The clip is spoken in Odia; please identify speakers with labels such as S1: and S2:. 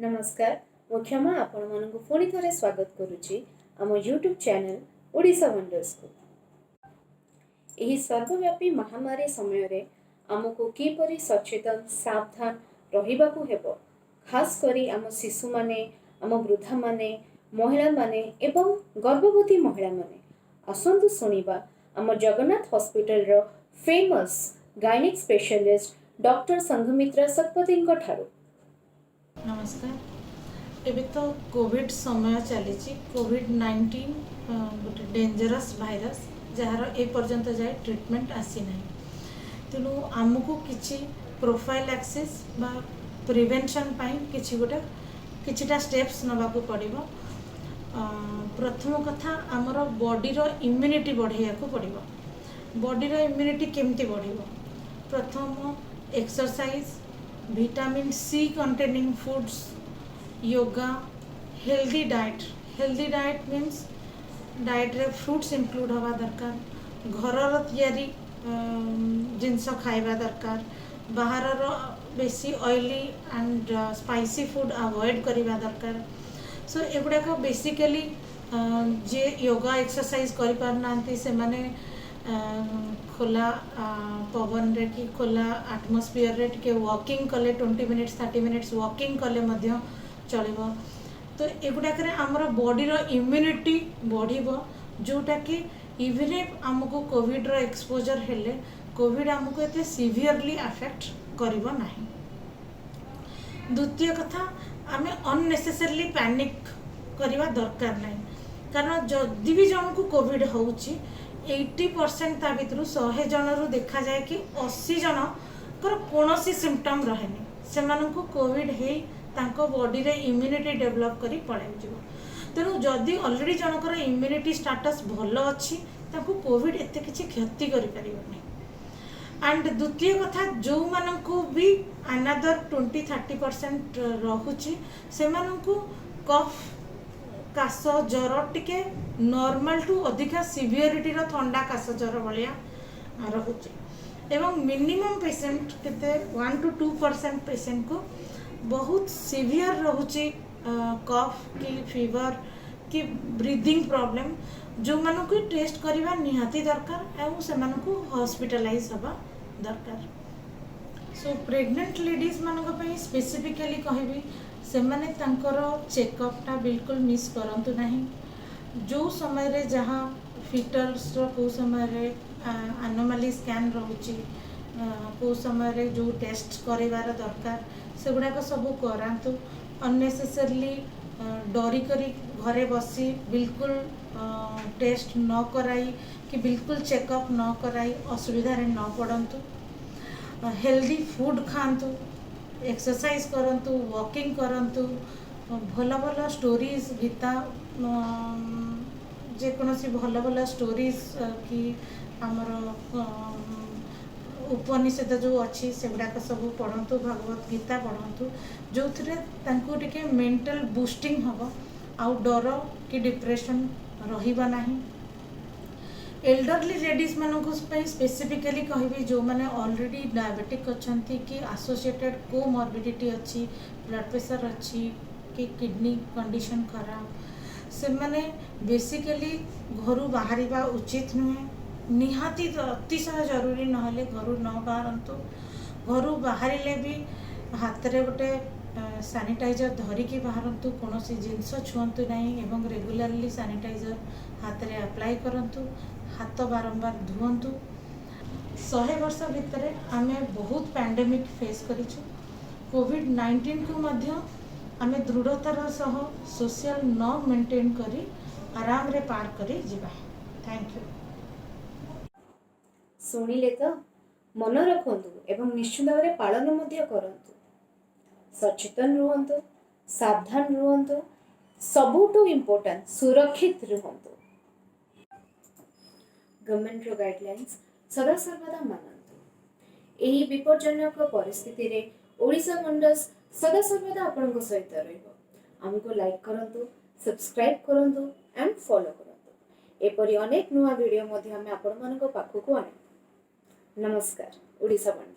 S1: ନମସ୍କାର, ମୁଁ କ୍ଷମା ଆପଣମାନଙ୍କୁ ପୁଣି ଥରେ ସ୍ୱାଗତ କରୁଛି ଆମ ୟୁଟ୍ୟୁବ୍ ଚ୍ୟାନେଲ୍ ଓଡ଼ିଶା ୱଣ୍ଡର୍ସକୁ। ଏହି ସର୍ବବ୍ୟାପୀ ମହାମାରୀ ସମୟରେ ଆମକୁ କିପରି ସଚେତନ, ସାବଧାନ ରହିବାକୁ ହେବ, ଖାସ୍ କରି ଆମ ଶିଶୁମାନେ, ଆମ ବୃଦ୍ଧାମାନେ, ମହିଳାମାନେ ଏବଂ ଗର୍ଭବତୀ ମହିଳାମାନେ, ଆସନ୍ତୁ ଶୁଣିବା ଆମ ଜଗନ୍ନାଥ ହସ୍ପିଟାଲର famous gynaec specialist doctor Sanghamitra ଶତପଥୀଙ୍କ ଠାରୁ।
S2: ନମସ୍କାର। ଏବେ ତ କୋଭିଡ଼ ସମୟ ଚାଲିଛି। କୋଭିଡ଼-19 ଗୋଟେ ଡେଞ୍ଜରସ୍ ଭାଇରସ୍, ଯାହାର ଏ ପର୍ଯ୍ୟନ୍ତ ଯାଏ ଟ୍ରିଟମେଣ୍ଟ ଆସିନାହିଁ। ତେଣୁ ଆମକୁ କିଛି ପ୍ରୋଫାଇଲାକ୍ସିସ୍ ବା ପ୍ରିଭେନ୍ସନ୍ ପାଇଁ କିଛିଟା ଷ୍ଟେପ୍ସ ନେବାକୁ ପଡ଼ିବ। ପ୍ରଥମ କଥା, ଆମର ବଡ଼ିର ଇମ୍ୟୁନିଟି ବଢ଼େଇବାକୁ ପଡ଼ିବ। ବଡ଼ିର ଇମ୍ୟୁନିଟି କେମିତି ବଢ଼ିବ? ପ୍ରଥମ exercise, vitamin C containing foods, yoga, healthy diet. Healthy diet means ଡାଏଟ୍ରେ fruits include ହେବା ଦରକାର, ଘରର ତିଆରି ଜିନିଷ ଖାଇବା ଦରକାର, ବାହାରର ବେଶୀ oily and spicy food avoid କରିବା ଦରକାର। ସୋ ଏଗୁଡ଼ାକ ବେସିକାଲି ଯିଏ ୟୋଗା, ଏକ୍ସରସାଇଜ୍ କରିପାରୁନାହାନ୍ତି, ସେମାନେ ଖୋଲା ପବନରେ କି ଖୋଲା ଆଟମୋସ୍ଫିୟରରେ ଟିକେ ୱାକିଂ କଲେ, 20 minutes, 30 minutes walking କଲେ ମଧ୍ୟ ଚଳିବ। ତ ଏଗୁଡ଼ାକରେ ଆମର ବଡ଼ିର ଇମ୍ୟୁନିଟି ବଢ଼ିବ, ଯେଉଁଟାକି ଇଭିନ୍ ଆମକୁ କୋଭିଡ଼ର ଏକ୍ସପୋଜର୍ ହେଲେ କୋଭିଡ଼ ଆମକୁ ଏତେ ସିଭିୟରଲି ଆଫେକ୍ଟ କରିବ ନାହିଁ। ଦ୍ୱିତୀୟ କଥା, ଆମେ ଅନନେସେସରିଲି ପ୍ୟାନିକ୍ କରିବା ଦରକାର ନାହିଁ। କାରଣ ଯଦି ବି ଜଣକୁ କୋଭିଡ଼ ହେଉଛି, 80%, ତା ଭିତରୁ 100 ଜଣରୁ ଦେଖାଯାଏ କି 80 ଜଣଙ୍କର କୌଣସି ସିମ୍ପଟମ୍ ରହେନି। ସେମାନଙ୍କୁ କୋଭିଡ଼ ହେଇ ତାଙ୍କ ବଡ଼ିରେ ଇମ୍ୟୁନିଟି ଡେଭଲପ୍ କରି ପଳାଇଯିବ। ତେଣୁ ଯଦି ଅଲରେଡ଼ି ଜଣଙ୍କର ଇମ୍ୟୁନିଟି ଷ୍ଟାଟସ୍ ଭଲ ଅଛି, ତାଙ୍କୁ କୋଭିଡ଼ ଏତେ କିଛି କ୍ଷତି କରିପାରିବନି। ଆଣ୍ଡ ଦ୍ୱିତୀୟ କଥା, ଯେଉଁମାନଙ୍କୁ ବି ଆନାଦର 20-30% ରହୁଛି, ସେମାନଙ୍କୁ କଫ୍, କାଶ, ଜ୍ୱର ଟିକେ ନର୍ମାଲଠୁ ଅଧିକା ସିଭିୟରିଟିର ଥଣ୍ଡା, କାଶ, ଜ୍ୱର ଭଳିଆ ରହୁଛି ଏବଂ ମିନିମମ୍ ପେସେଣ୍ଟ କେତେ 1 ଟୁ 2% ପେସେଣ୍ଟକୁ ବହୁତ ସିଭିୟର ରହୁଛି କଫ୍ କି ଫିଭର କି ବ୍ରିଦିଂ ପ୍ରୋବ୍ଲେମ୍, ଯେଉଁମାନଙ୍କୁ ଟେଷ୍ଟ କରିବା ନିହାତି ଦରକାର ଏବଂ ସେମାନଙ୍କୁ ହସ୍ପିଟାଲାଇଜ୍ ହେବା ଦରକାର। ସୋ ପ୍ରେଗନେଣ୍ଟ ଲେଡ଼ିଜ୍ ମାନଙ୍କ ପାଇଁ ସ୍ପେସିଫିକାଲି କହିବି, ସେମାନେ ତାଙ୍କର ଚେକଅପ୍ଟା ବିଲକୁଲ ମିସ୍ କରନ୍ତୁ ନାହିଁ। ଯେଉଁ ସମୟରେ ଯାହା ଫିଟଲ୍ସର କେଉଁ ସମୟରେ ଆନୋମାଲି ସ୍କାନ୍ ରହୁଛି, କେଉଁ ସମୟରେ ଯେଉଁ ଟେଷ୍ଟ କରିବାର ଦରକାର, ସେଗୁଡ଼ାକ ସବୁ କରାନ୍ତୁ। ଅନନେସେସରିଲି ଡରିକରି ଘରେ ବସି ବିଲକୁଲ ଟେଷ୍ଟ ନ କରାଇ କି ବିଲକୁଲ ଚେକଅପ୍ ନ କରାଇ ଅସୁବିଧାରେ ନ ପଡ଼ନ୍ତୁ। ହେଲ୍ଦି ଫୁଡ଼୍ ଖାଆନ୍ତୁ, ଏକ୍ସରସାଇଜ୍ କରନ୍ତୁ, ୱାକିଂ କରନ୍ତୁ, ଭଲ ଭଲ ଷ୍ଟୋରିଜ୍, ଗୀତା, ଯେକୌଣସି ଭଲ ଭଲ ଷ୍ଟୋରିଜ୍ କି ଆମର ଉପନିଷଦ ଯେଉଁ ଅଛି, ସେଗୁଡ଼ାକ ସବୁ ପଢ଼ନ୍ତୁ, ଭଗବତ ଗୀତା ପଢ଼ନ୍ତୁ, ଯେଉଁଥିରେ ତାଙ୍କୁ ଟିକେ ମେଣ୍ଟାଲ ବୁଷ୍ଟିଂ ହେବ ଆଉ ଡର କି ଡିପ୍ରେସନ୍ ରହିବ ନାହିଁ। ଏଲ୍ଡରଲି ଲେଡ଼ିଜ୍ ମାନଙ୍କ ପାଇଁ ସ୍ପେସିଫିକାଲି କହିବି, ଯେଉଁମାନେ ଅଲରେଡ଼ି ଡାଇବେଟିକ୍ ଅଛନ୍ତି କି ଆସୋସିଏଟେଡ଼ କୋମର୍ବିଡ଼ିଟି ଅଛି, ବ୍ଲଡ଼ ପ୍ରେସର୍ ଅଛି କି କିଡ଼ନୀ କଣ୍ଡିସନ୍ ଖରାପ, ସେମାନେ ବେସିକାଲି ଘରୁ ବାହାରିବା ଉଚିତ ନୁହେଁ। ନିହାତି ଅତିଶୟ ଜରୁରୀ ନହେଲେ ଘରୁ ନ ବାହାରନ୍ତୁ। ଘରୁ ବାହାରିଲେ ବି ହାତରେ ଗୋଟେ ସାନିଟାଇଜର୍ ଧରିକି ବାହାରନ୍ତୁ, କୌଣସି ଜିନିଷ ଛୁଅନ୍ତୁ ନାହିଁ ଏବଂ ରେଗୁଲାରଲି ସାନିଟାଇଜର୍ ହାତରେ ଆପ୍ଲାଏ କରନ୍ତୁ, ହାତ ବାରମ୍ବାର ଧୁଅନ୍ତୁ। 100 ବର୍ଷ ଭିତରେ ଆମେ ବହୁତ ପ୍ୟାଣ୍ଡେମିକ୍ ଫେସ୍ କରିଛୁ। କୋଭିଡ଼-19କୁ ମଧ୍ୟ ଆମେ ଦୃଢ଼ତାର ସହ ସୋସିଆଲ ନର୍ମ ମେଣ୍ଟେନ୍ କରି ଆରାମରେ ପାର କରି ଯିବା। Thank you.
S1: ଶୁଣିଲେ ତ? ମନେ ରଖନ୍ତୁ ଏବଂ ନିଶ୍ଚିତ ଭାବରେ ପାଳନ ମଧ୍ୟ କରନ୍ତୁ। ସଚେତନ ରୁହନ୍ତୁ, ସାବଧାନ ରୁହନ୍ତୁ, ସବୁଠୁ ଇମ୍ପୋର୍ଟାଣ୍ଟ ସୁରକ୍ଷିତ ରୁହନ୍ତୁ। ଗଭର୍ଣ୍ଣମେଣ୍ଟର ଗାଇଡ଼ଲାଇନ୍ସ ସଦାସର୍ବଦା ମାନନ୍ତୁ। ଏହି ବିପଜ୍ଜନକ ପରିସ୍ଥିତିରେ ଓଡ଼ିଶା ୱଣ୍ଡର୍ସ ସଦାସର୍ବଦା ଆପଣଙ୍କ ସହିତ ରହିବ। ଆମକୁ ଲାଇକ୍ କରନ୍ତୁ, ସବସ୍କ୍ରାଇବ୍ କରନ୍ତୁ ଆଣ୍ଡ ଫଲୋ କରନ୍ତୁ। ଏପରି ଅନେକ ନୂଆ ଭିଡ଼ିଓ ମଧ୍ୟ ଆମେ ଆପଣମାନଙ୍କ ପାଖକୁ ଆଣିବୁ। ନମସ୍କାର, ଓଡ଼ିଶା ୱଣ୍ଡର୍ସ।